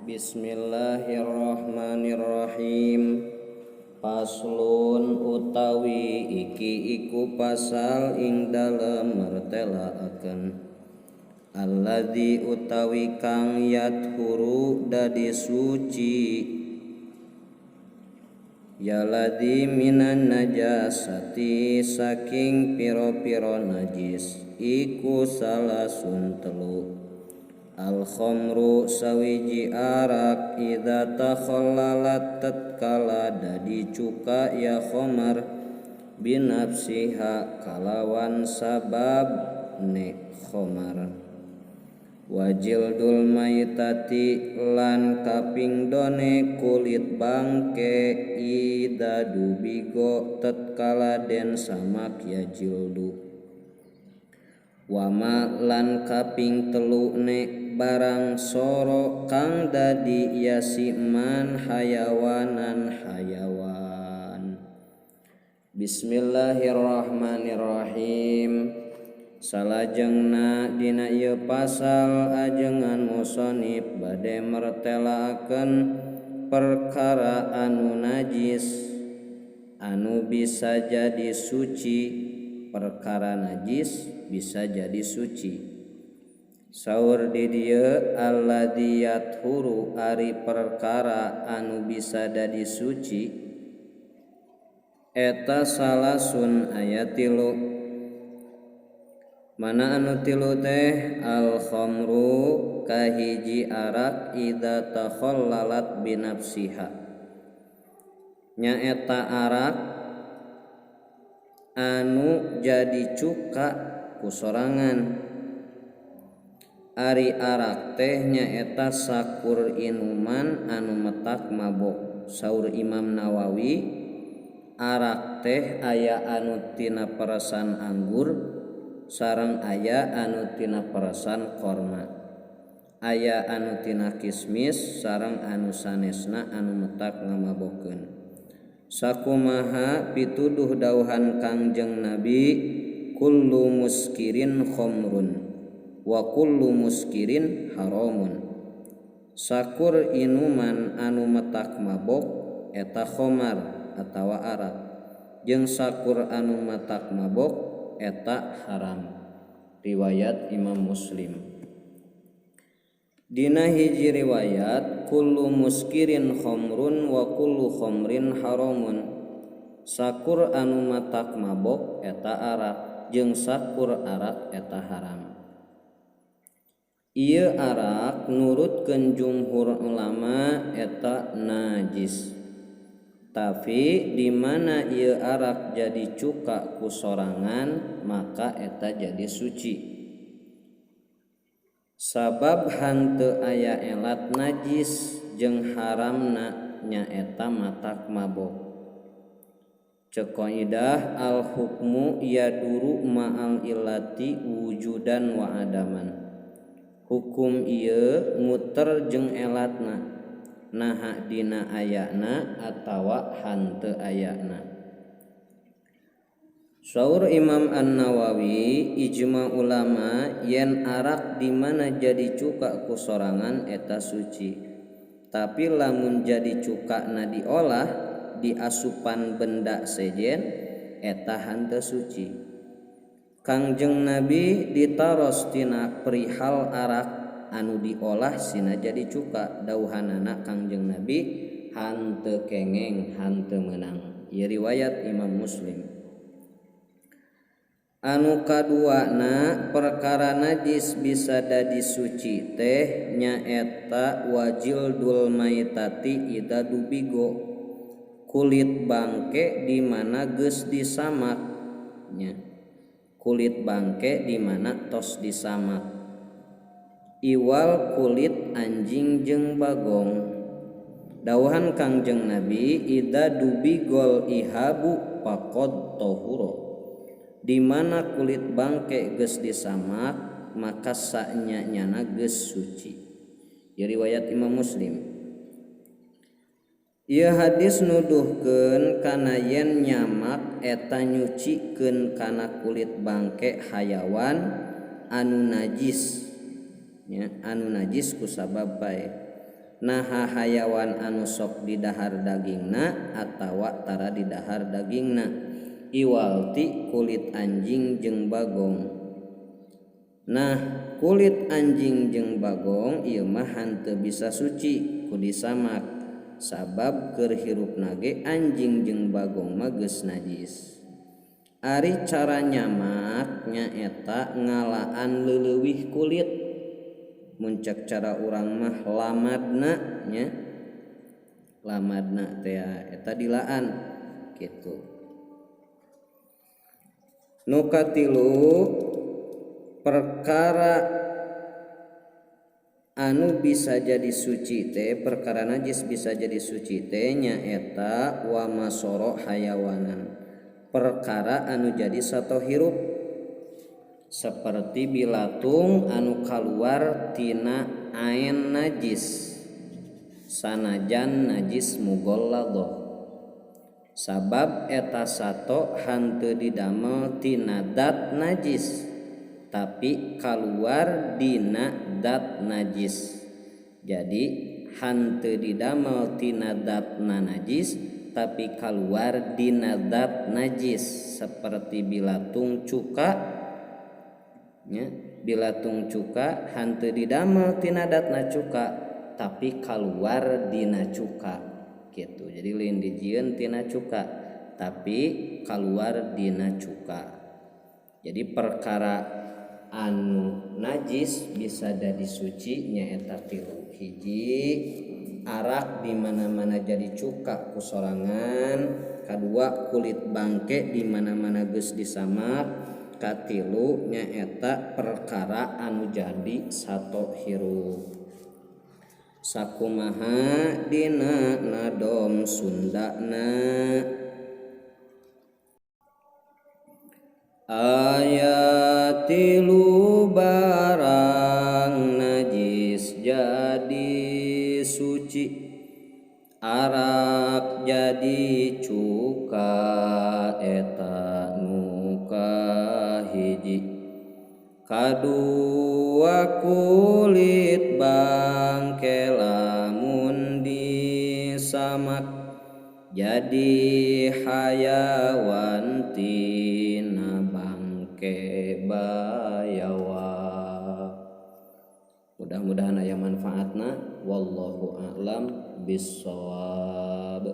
Bismillahirrahmanirrahim. Paslon utawi iki iku pasal ing dalem mertelaaken alladzi utawi kang yathuru dadi suci yaladzi minan najasati saking pira-pira najis iku salasun telu. Al khamru sawiji arak idza takhallalat tatkala dadi cuka ya khamar binafsiha kalawan sabab ne khamar. Wajildul maitati lan kaping done kulit bangke idza dubigo tatkala den samak ya jildu. Wama lan kaping telu ne barang soro kang dadi yasiman hayawanan hayawan. Bismillahirrahmanirrahim. Salajengna dina ieu pasal ajengan musonib bade mertelaakeun perkara anu najis anu bisa jadi suci. Perkara najis bisa jadi suci. Saur di dieu alladzi yathuru ari perkara anu bisa dadi suci eta salasun aya tilu. Mana anu tilu teh? Al khamru kahiji arak idza takhallalat binafsiha, nyaeta arak anu jadi cuka ku sorangan. Ari arak teh nyaeta sakur inuman anu metak mabok. Saur Imam Nawawi, arak teh aya anu tina peresan anggur sareng aya anu tina peresan korma, aya anu tina kismis sareng anu sanesna anu metak ngamabokeun. Sakumaha pituduh dauhan Kangjeng Nabi, kullu muskirin khamrun wa kullu muskirin haramun. Sakur inuman anu metak mabok eta khamar atawa arak, jeung sakur anu metak mabok eta haram. Riwayat Imam Muslim. Dina hiji riwayat kullu muskirin khamrun wa kullu khamrin haramun. Sakur anu matak mabok eta arak jeung sakur arak eta haram. Ieu arak nurutkeun jumhur ulama eta najis. Tapi di mana ieu arak jadi cuka ku sorangan maka eta jadi suci. Sabab hanteu aya elat najis jeung haramna nyaeta matak mabok. Ceuk kaidah al hukmu yaduru ma'al illati wujudan wa adaman. Hukum ieu muter jeung elatna, naha dina ayana atawa hanteu ayana. Saur Imam An-Nawawi, ijma ulama yen arak di mana jadi cuka ku sorangan eta suci. Tapi lamun jadi cuka na diolah di asupan benda sejen eta hanteu suci. Kangjeng Nabi ditaros tina perihal arak anu diolah sina jadi cuka, dauhanana Kangjeng Nabi hanteu kengeng hanteu meunang. Ieu riwayat Imam Muslim. Anu kaduana perkara najis bisa dadi suci teh nyaeta wajildul maitati idza dubigo, kulit bangke di mana geus disamak nya, kulit bangke di mana tos disamak, iwal kulit anjing jeung bagong. Dauhan Kangjeng Nabi idza dubigol ihabu faqad tahura, di mana kulit bangke geus disamak maka saknya nyana geus suci. Ya riwayat Imam Muslim. Ieu hadis nuduhkeun kana yen nyamak eta nyucikeun kana kulit bangke hayawan anu najis nya, anu najis ku sabab bae. Naha hayawan anu sok didahar dagingna atawa tara didahar dagingna iwal ti kulit anjing jeung bagong. Nah kulit anjing jeung bagong ieu mah henteu bisa suci ku disamak sabab keur hirupna ge anjing jeung bagong mah geus najis. Ari cara nyamak nyaeta ngalaan leuwih kulit. Muncak cara urang mah lamadna nya lamadna teh eta dilaan kitu. Nu katilu perkara anu bisa jadi suci teh perkara najis bisa jadi suci teh nyaeta wa masoro hayawanan perkara anu jadi sato hirup seperti bilatung anu kaluar tina aen najis sanajan najis mughalladhah sabab eta sato hanteu didamel tina dat najis tapi kaluar dina dat najis. Jadi hanteu didamel tina datna najis tapi kaluar dina dat najis seperti bilatung cuka nya bilatung cuka hanteu didamel tina datna cuka tapi kaluar dina cuka gitu. Jadi lain dijieun tina cuka tapi kaluar dina cuka. Jadi perkara anu najis bisa jadi suci nyaeta tilu. Hiji arak di mana-mana jadi cuka ku sorangan, kadua kulit bangke di mana-mana geus disamak, katilu nyaeta perkara anu jadi sato hirup. Sakumaha dina nadom Sundana aya tilu barang najis jadi suci arak jadi cuka eta nu kahiji kadua kulit bangke lamun disamak jadi hayawan tina bangke bayawa. Mudah-mudahan aya manfaatna. Wallahu a'lam bissawab.